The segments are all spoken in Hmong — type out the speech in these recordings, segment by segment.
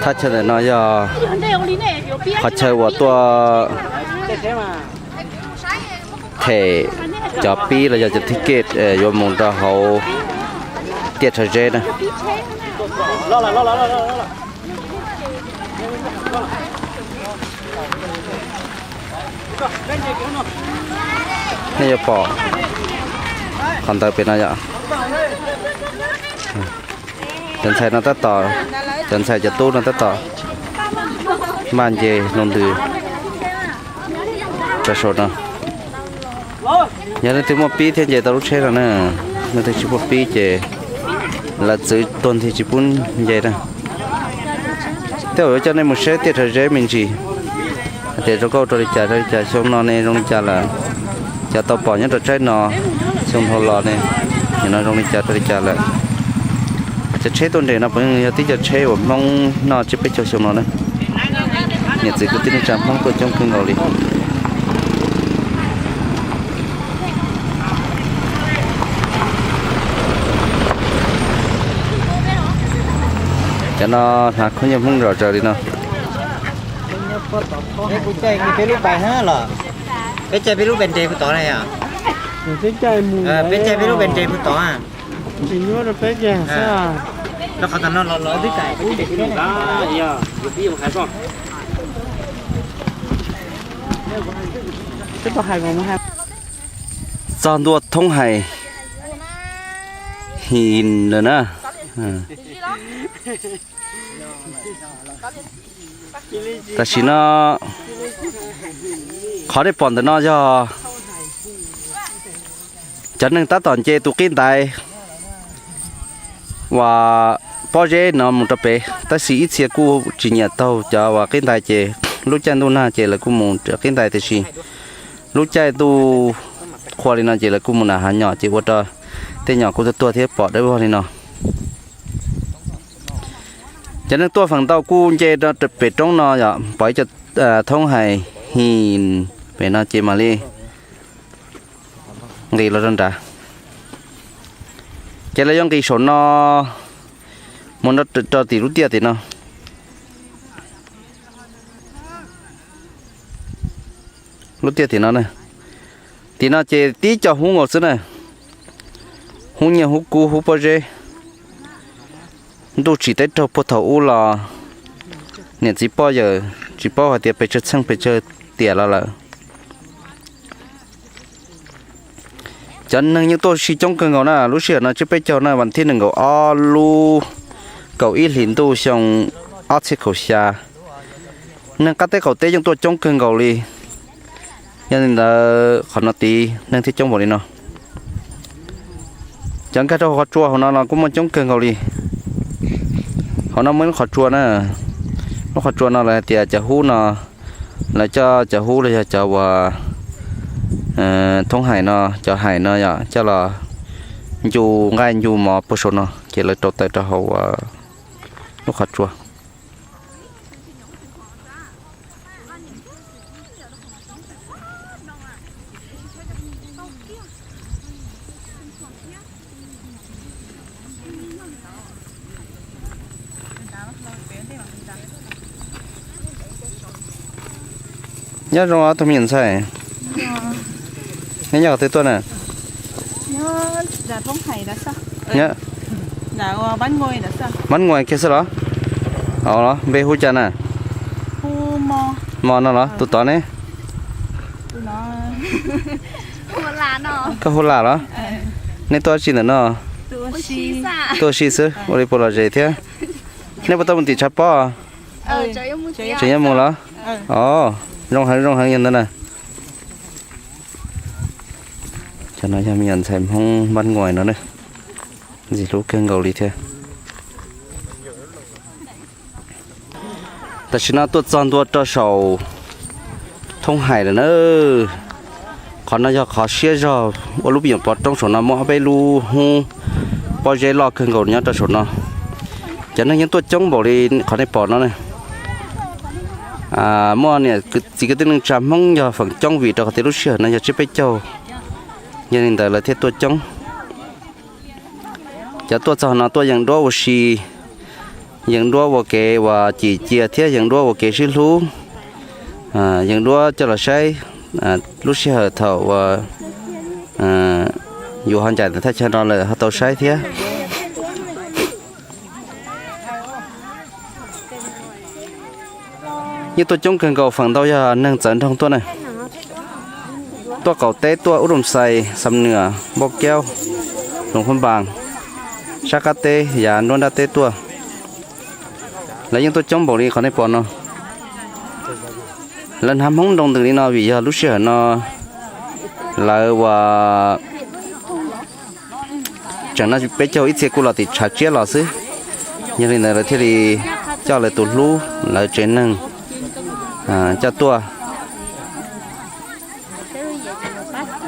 Thaj chaw ntawm no yog qhov chaw uas tuaj them cov pib los yog cov ticket yuav mus rau hauv tiaj Rhawv Zeb na. Nej yuav pom qhov ntawd pem no yom. Cov ntxhais no tab tom, cov ntxhais cov tub no tab tom maj nce loo ntws rau saum no. Yog leej twg muaj pib thiaj nce tau lub tsheb no na, leej twg tsis muaj pib ces lawv txwv tuag nthi tsis pub nce na. Tej zaum yuav coj nej mus saib tiaj Rhawv Zeb me ntsis hais tias zoo nkauj rau li cas rau li cas. Xyoo no ne zoo li cas lawm, cov tau pom nyob rau tsaib no, xyoo dhau los ne, nim no zoo li cas rau li cas lawm. Cov tsheb tuaj nres no puav leej yog tib cov tsheb uas Hmoob noj tsiab peb caug xyoo no na. Niam txiv kwv tij neej tsa Hmoob tuaj coob kawg nkaus li. Cov no hnav khaub ncaws Hmoob zom zaws li no. Peb lub pais los? Peb caij peb lub pais nres puag tod na yom? Peb caij peb lub pais nres puag tod. Tsis nyuaj rau peb kiag xwb. Rau qhov tam no los los twb kam peb nres thiab. Txog ntua Thoob Hais His lawm na. Tam sim no qhov nej pom ntawm no yog cov neeg tab tom nce tus qib ntais uas pob zeb no mus rau pem, tab sis ib txhia kuj tsis nyiam taug cov uas qib ntais ces lub caij ntuj nag ces lawv kuj mus rau qib ntais, tiam sis lub caij ntuj qhua li no ces lawv kuj mus nram hav nyom ces ua rau tej nyom kuj tuag tuag thiab pom dawb vog li no. Cov neeg tuaj feem ntau kuj nce rau pem roob no yom, pom ib co Thoob Hais His pem no ces mam li nqis los rau nrad. Ces lawv yuav nqis saum no mus rau tim lub tiaj tim no. Lub tiaj tim no, tim no ces tib co hub nkaus xwb na. Hub nyiaj hub kub hub pob zeb. Ntuj tsim teb raug puag thaum ub los niam txiv poj yawm tsis paub hais tias pes tsawg txheej pes tsawg tiam los lawm. Cov neeg yeej tuaj ua si coob kawg nkaus na, lub sij hawm no tsiab peb caug na, vas thib nees nkaum ob lub kaum ib hlis ntuj xyoo ob txhiab kaum xya. Neeg qab teb qaum teb yeej tuaj coob kawg nkaus li. Yog li ntawd qhov no tid neeg thiaj coob npaum li no. Cov nkag rau hauv qhov tsua hauv no los kuj muaj coob kawg nkaus li. Hauv no muaj lub qhov tsua na, lub qhov tsua no lawv hais tias cov hub no, lawv coj cov hub los yog cov uas thoob hais no, cov hais no yom, coj los ncu nqaij ncu mov puag saum no ces lawv rau taws rau hauv lub qhov tsua. Nyob zoo ob tug me nyuam ntxhais, neb nyob qhov twg tuaj na? Mab Nguais kiag xwb los? Npe hu cas na? Mos no los? Tus tod ne? Koj hu Lam los? Nej tuaj dab tsi ntawm no? Tuaj ua si xwb, ua li puas lom zem thiab? Nej puas tau mus tim tshav pob? Tseem yuav mus los? Os, zoo heev zoo heev yog ntawd na. Cov no yog me nyuam ntxhais Hmoob Mab Nguais no, ntxim hlub kawg nkaus li thiab. Tam sim no tuaj txog ntua rau saum thoob hais lawm na. Qhov no yog qhov siab zog ua lub me nyuam pov roob, saum no muaj ob peb lub hub pob zeb loj kawg nkaus nyob rau saum no. Cov neeg yeej tuaj coob npaum li qhov nej pom no ne. Muaj niam txiv kwv tij neej tsa Hmoob yog feem coob vim rau qhov tias lub sij hawm no yog tsiab peb caug, yog li ntawd lawv thiaj tuaj coob. Cov tuaj txog no tuaj yees duab ua si, yees duab ua kev uas cim cia thiab yees duab ua kev sib hlub, yees duab coj los saib lub sij hawm thaum uas yus ho ncaim ntawm thaj chaw no lawm ho tau saib thiab. Yeej tuaj coob kawg nkaus, feem ntau yog neeg txawv nroog tuaj na. Tuaj qaum teb tuaj, Ub Rooj Xais, Xam Nuam, Npauj Kaub, Luam Phab Npas, sab qab teb yav nruab nrab teb tuaj. Lawv yeej tuaj coob npaum li qhov nej pom no. Lawv hnav Hmoob nroo ntws li no vim yog lub sij hawm no lawv uas tseem noj peb caug, ib txhia kuj los tim tshav tsiab los xwb. Yog li ntawd lawv thiaj li coj lawv tus hlub, lawv tsev neeg coj tuaj,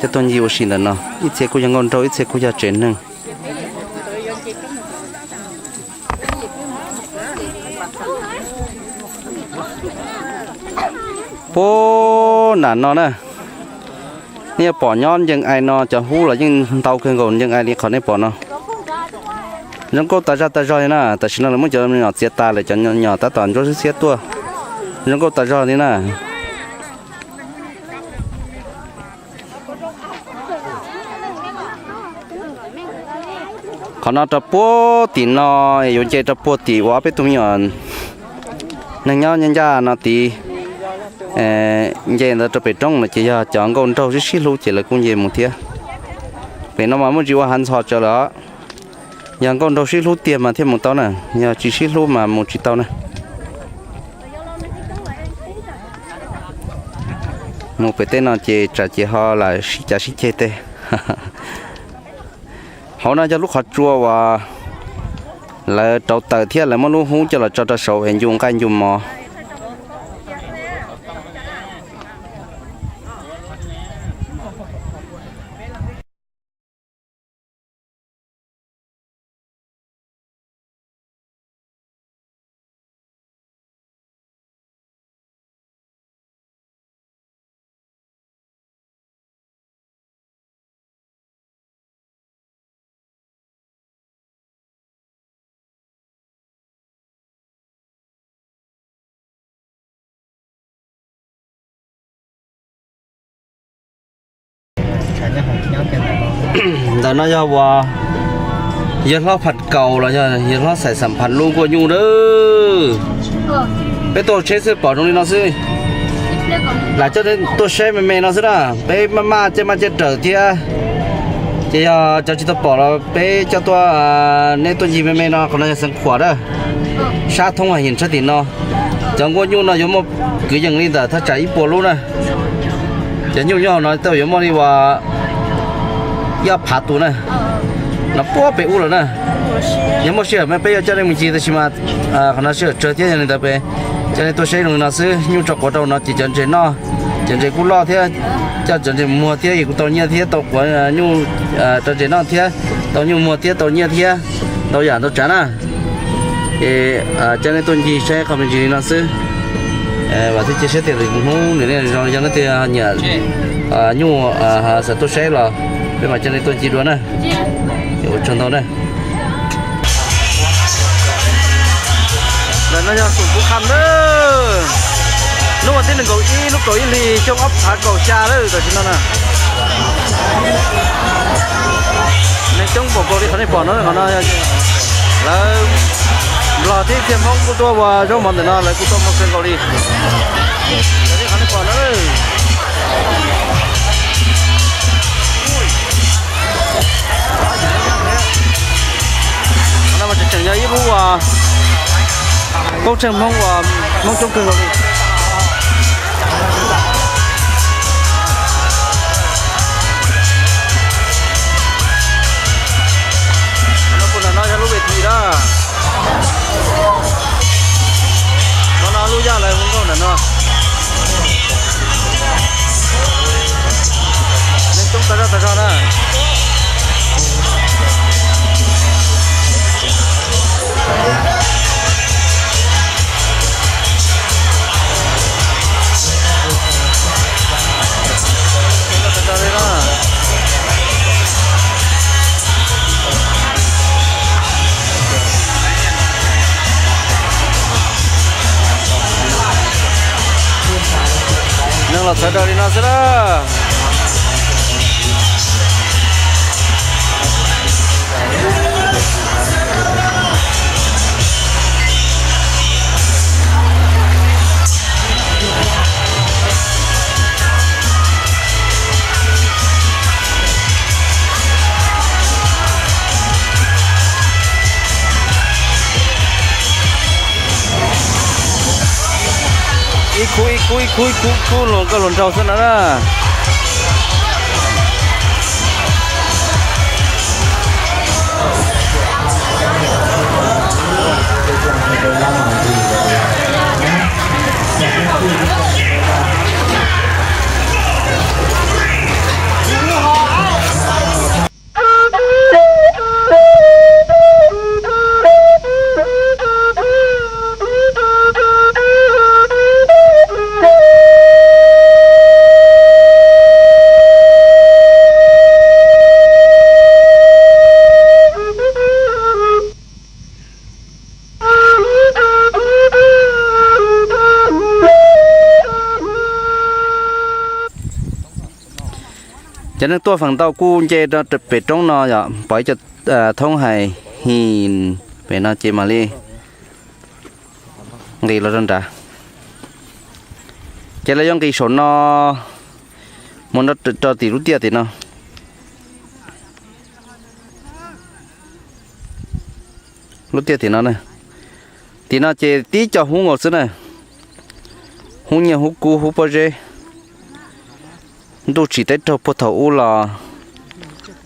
coj tuaj ncig ua si ntawm no. Ib txhia kuj yog nkauj nraug, ib txhia kuj yog tsev neeg. Puag nram no na, nej yuav pom nyob ncees ais no cov hub los yeej ntau kawg nkaus ncees ais li qhov nej pom no. Zoo nkauj tas zog tas zog li na, tam sim no lawv muab cov me nyuam txiav tas lawm, cov me nyuam tab tom ntsuab xiab tuaj. Zoo nkauj tas zog li na. Qhov no rau puag tim no, yuav nce rau puag tim uas ob peb tug me nyuam neeg nyob ncaj ncaj no tid, nce ntawd rau pem roob no ces yog cov nkauj nraug sib sib hlub ces lawv kuj nce mus thiab. Pem no mas muaj tsis ua hav ntxhov tsawv lawm os. Yog nkauj nraug sib hlub tiag mas thiaj mus tau na, yog tsis sib hlub mas mus tsis tau na. Mus pem tej no ces tsam ces ho lam sib cav sib ceg tej. Hauv no yog lub qhov tsua uas lawv rauv taws thiab lawv muab lub hub coj los tso rau saud es ncu nqaij ncu mov. Ntawm no yog uas yawg hlob Phaj Kaus los yog yawg hlob Xais Xam Phaj lub nkuaj nyuj na. Peb tuaj tsheb xwb pom zoo li no xwb. Lam coj nej tuaj saib me me no xwb na. Peb maj maj caij maj caij rawm thiab, ces yog cov tsis tau pom los peb coj tuaj, nej tuaj ncig me me no. Qhov no yog Xeev Khuam na, sab thoob Haj Yim tshaj tim no. Cov nkuaj nyuj no yuav muaj kwv yees li ntawm thaj tsam ib puas lub na. Cov nyuj nyob hauv no tau yuav muaj li uas ib ob phav tus na. No puag pem ub lawm na. Yog muaj sij hawm mas peb yuav coj nej mus ncig, tab sis mas qhov no sij hawm tsawg thiab, yog li ntawd peb coj nej tuaj saib zoo li no xwb. Nyuj tso quav rau no ces cov ntses noj, cov ntses kuj loj thiab, coj cov ntses muag thiab es kuj tau nyiaj thiab, tau quav nyuj rau ntses noj thiab, tau nyuj muag thiab tau nyiaj thiab, ntau yam ntau tsav na. Ces coj nej tuaj ncig saib qhov me ntsis li no xwb. Vam thiab cia siab tias lwm hnub nws nej zoo yog nej tias nyiam nyuj xav tuaj saib los peb mam coj nej tuaj ncig dua na. Ua tsaug ntau na. Ntawm no yog Xum Pub Kham na. Hnub vas thib nees nkaum ib lub kaum ib hlis xyoo ob phav kaum xya lawm tam sim no na. Neeg coob npaum nkaus li qhov nej pom no, qhov no lawv Nplog thiab txhiaj Hmoob kuj tuaj ua zaub mov ntawm no, lawv kuj tuaj muag kawg nkaus li. Qhov nej pom no, qhov no mas tseem yog ib lub ua poob tsheej Hmoob uas Hmoob coob kawg nkaus li. Qhov no puag nram no yog lub ves thim na. Qhov no lub yaj lawv hu nkauj nram no. Neeg coob tas zog tas zog na. Sawv daws li no xwb na. Ib khub ib khub ib khub ib khub khub luag nkauj luag nraug xwb no na. Cov neeg tuaj feem ntau kuj nce rau pem roob no yom, pom ib co thoob hais hi pem no ces mam li nqis los rau nrad. Ces lawv yuav nqis saum no mus rau tim lub tiaj tim no. Lub tiaj tim no, tim no ces tib co hub nkaus xwb na. Hub nyiaj hub kub hub pob zeb. Ntuj tsim teb raug puag thaum ub los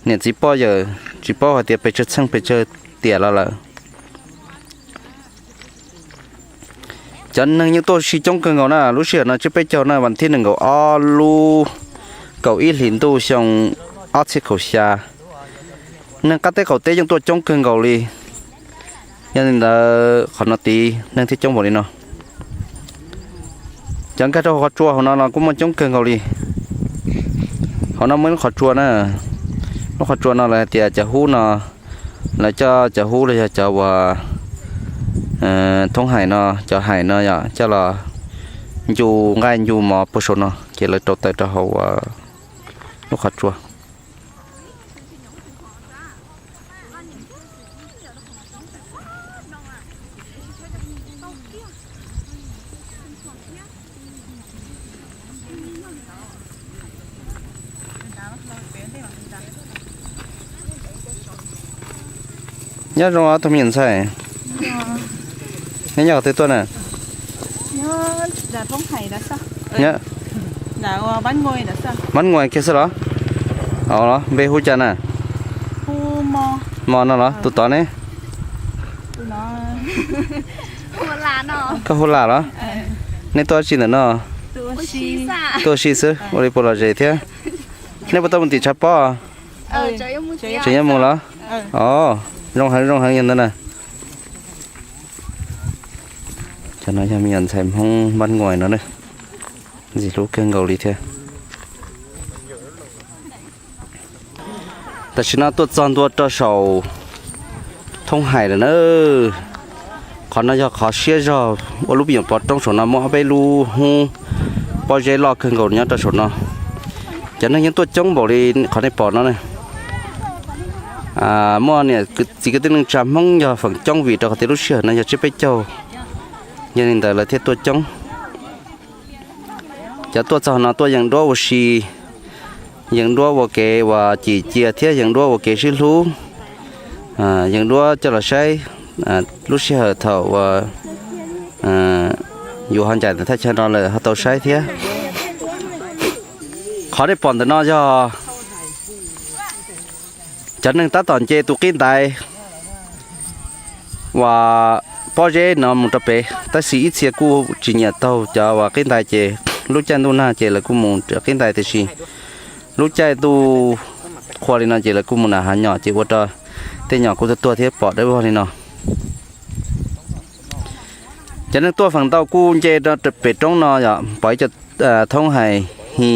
niam txiv poj yawm tsis paub hais tias pes tsawg txheej pes tsawg tiam los lawm. Cov neeg yeej tuaj ua si coob kawg nkaus na, lub sij hawm no tsiab peb caug na, vas thib nees nkaum ob lub kaum ib hlis ntuj xyoo ob txhiab kaum xya. Neeg qab teb qaum teb yeej tuaj coob kawg nkaus li. Yog li ntawd qhov no tid neeg thiaj coob npaum li no. Cov nkag rau hauv qhov tsua hauv no los kuj muaj coob kawg nkaus li. Hauv no muaj ib lub qhov tsua na, lub qhov tsua no lawv hais tias cov hub no, lawv coj cov hub los yog cov uas thoob hais no, cov hais no yom, coj los ncu nqaij ncu mov puag saum no ces lawv rauv taws rau hauv lub qhov tsua. Nyob zoo os tus me nyuam ntxhais. Neb nyob qhov twg tuaj na? Mab Nguais kiag xwb los? Npe hu cas na? Mos no los? Tus tod ne? Koj hu Las los? Nej tuaj tsi ntawm no? Tuaj ua si xwb, ua li puas lom zem thiab? Nej puas tau mus tim tshav pob? Tseem yuav mus los? Os, zoo heev zoo heev yog ntawd na. Cov no yog me nyuam ntxhais Hmoob Mab Nguais no, ntxim hlub kawg nkaus li thiab. Tam sim no tuaj txog ntua rau saum thoob hais lawm na. Qhov no yog qhov siab zog ua lub me nyuam pov roob saum no muaj ob peb lub hub pob zeb loj kawg nkaus nyob rau saum no. Cov neeg yeej tuaj coob npaum li qhov nej pom no ne. Muaj niam txiv kwv tij neej tsa Hmoob yog feem coob vim rau qhov tias lub sij hawm no yog tsiab peb caug, yog li ntawd lawv thiaj tuaj coob. Cov tuaj txog no tuaj yees duab ua si, yees duab ua kev uas cim cia thiab yees duab ua kev sib hlub, yees duab coj los saib lub sij hawm thaum uas yus ho ncaim ntawm thaj chaw no lawm ho tau saib thiab. Qhov nej pom ntawm no yog cov neeg tab tom nce tus qib ntais uas pob zeb no mus rau pem, tab sis ib txhia kuj tsis nyiam taug cov uas qib ntais ces lub caij ntuj nag ces lawv kuj mus qib ntais, tiam sis lub caij ntuj qhua li no ces lawv kuj mus nram hav nyom ces ua rau tej nyom kuj tuag tuag thiab pom dawb vog li no. Cov neeg tuaj feem ntau kuj nce rau pem roob no yom, pom ib co thoob hais hi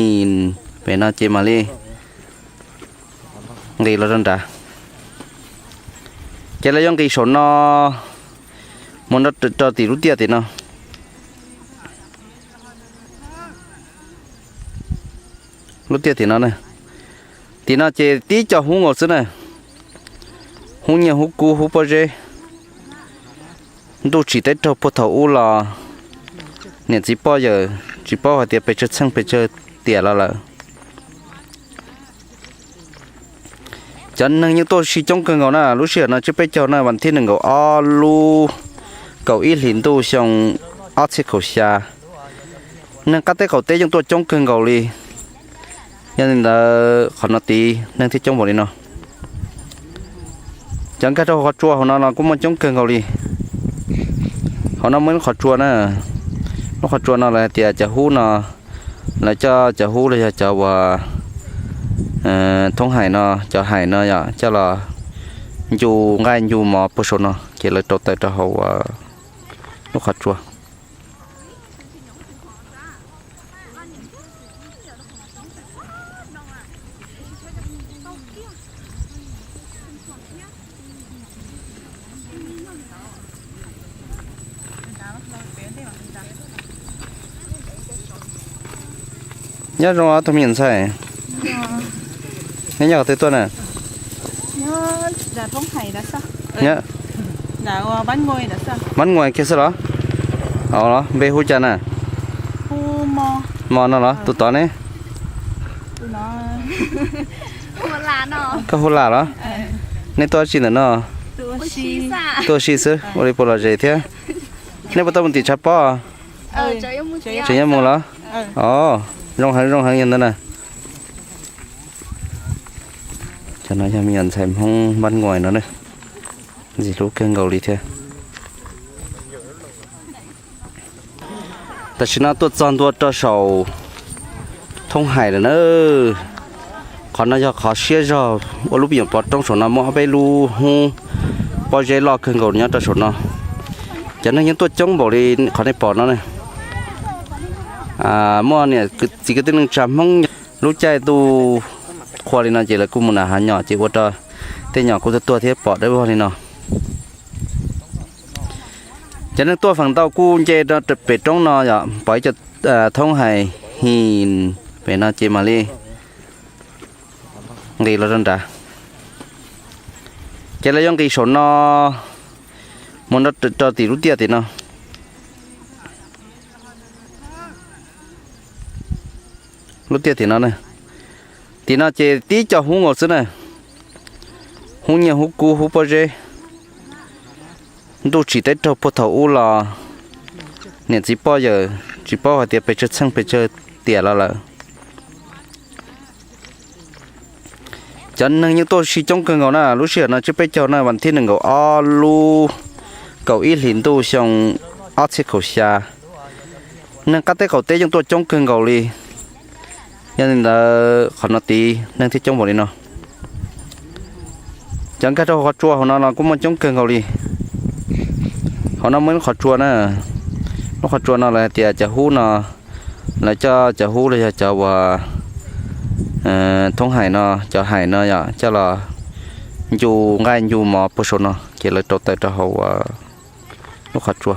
pem no ces mam li nqis los rau nrad. Ces lawv yuav nqis saum no mus rau tim lub tiaj tim no. Lub tiaj tim no na, tim no ces tib co hub nkaus xwb na. Hub nyiaj hub kub hub pob zeb. Ntuj tsim teb raug puag thaum ub los niam txiv poj yawm tsis paub hais tias pes tsawg txheej pes tsawg tiam los lawm. Cov neeg yeej tuaj ua si coob kawg nkaus na. Lub sij hawm no tsiab peb caug na, vas thib nees nkaum ob lub kaum ib hlis ntuj xyoo ob txhiab kaum xya. Neeg qab teb qaum teb yeej tuaj coob kawg nkaus li. Yog li ntawd qhov no tid neeg thiaj coob npaum li no. Cov nkag rau hauv qhov tsua hauv no los kuj muaj coob kawg nkaus li. Hauv no muaj ib lub qhov tsua na. Lub qhov tsua no lawv hais tias cov hub no, lawv coj cov hub los yog cov uas thoob hais no, cov hais no yom, coj los ncu nqaij ncu mov puag saum no ces lawv rau taws rau hauv lub qhov tsua. Nyob zoo os tus me nyuam ntxhais. Neb nyob qhov twg tuaj na? Nyob Mab Nguais kiag xwb los? Npe hu cas na? Mos no los? Tus tod ne? Koj hu Lam los? Nej tuaj tsi ntawm no? Tuaj ua si xwb, ua li puas lom zem thiab? Nej puas tau mus tim tshav pob? Tseem yuav mus los? Os, zoo heev zoo heev yog ntawd na. Cov no yog me nyuam ntxhais Hmoob Mab Nguais no, ntxim hlub kawg nkaus li thiab. Tam sim no tuaj txog ntua rau saum thoob hais lawm na. Qhov no yog qhov siab zog ua lub me nyuam pov roob saum no muaj ob peb lub hub pob zeb loj kawg nkaus nyob rau saum no. Cov neeg yeej tuaj coob npaum li qhov nej pom no ne. Muaj niam txiv kwv tij neej tsa Hmoob lub caij ntuj qhua li no ces lawv kuj mus nram hav nyom ces ua rau tej nyom kuj tuag tuag thiab pom dawb vog li no. Cov neeg tuaj feem ntau kuj nce rau pem roob no yom, pom ib co thoob hais him pem no ces mam li nqis los rau nrad. Ces lawv yuav nqis saum no mus rau tim lub tiaj tim no. Lub tiaj tim no, tim no ces tib co hub nkaus xwb na. Hub nyiaj hub kub hub pob zeb. Ntuj tsim teb raug puag thaum ub los niam txiv poj yawm tsis paub hais tias pes tsawg txheej pes tsawg tiam los lawm. Cov neeg yeej tuaj ua si coob kawg nkaus na. Lub sij hawm no tsiab peb caug na, vas thib nees nkaum ob lub kaum ib hlis ntuj xyoo ob txhiab kaum xya. Neeg qab teb qaum teb yeej tuaj coob kawg nkaus li. Yog li ntawd qhov no tid neeg thiaj coob npaum li no. Cov nkag rau hauv qhov tsua hauv no los kuj muaj coob kawg nkaus li. Hauv no muaj ib lub qhov tsua na. Lub qhov tsua no lawv hais tias cov hub no, lawv coj cov hub los yog cov uas thoob hais no, cov hais no yom, coj los ncu nqaij ncu mov puag saum no ces lawv rau taws rau hauv lub qhov tsua.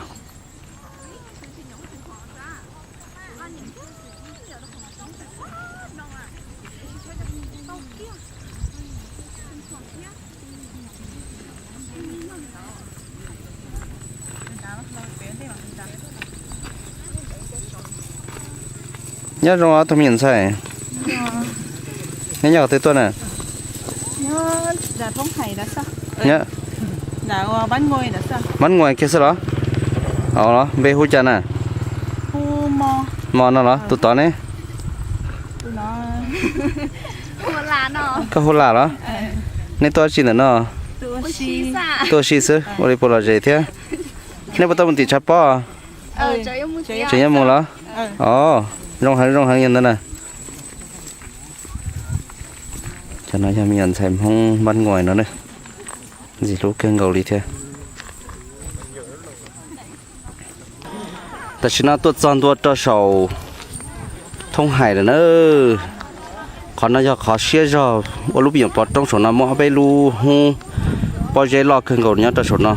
Nyob zoo os tus me nyuam ntxhais. Neb nyob qhov twg tuaj na? Nyob Mab Nguais kiag xwb los? Npe hu cas na? Mos no los? Tus tod ne? Koj hu Lam los? Nej tuaj ua tsi ntawm no? Tuaj ua si xwb, ua li puas lom zem thiab? Nej puas tau mus tim tshav pob? Tseem yuav mus los? Os, zoo heev zoo heev yog ntawd na. Cov no yog me nyuam ntxhais Hmoob Mab Nguais no, ntxim hlub kawg nkaus li thiab. Tam sim no tuaj txog ntua rau saum thoob hais lawm na. Qhov no yog qhov siab zog ua lub me nyuam pov roob saum no muaj ob peb lub hub pob zeb loj kawg nkaus nyob rau saum no.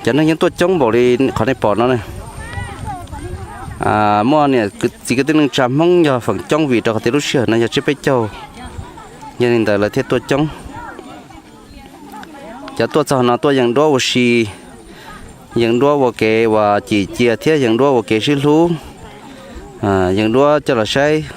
Cov neeg yeej tuaj coob npaum li qhov nej pom no ne. Muaj niam txiv kwv tij neej tsa Hmoob yog feem coob vim rau qhov tias lub sij hawm no yog tsiab peb caug, yog li ntawd lawv thiaj tuaj coob. Cov tuaj txog no tuaj yees duab ua si, yees duab ua kev uas cim cia thiab yees duab ua kev sib hlub, yees duab coj los saib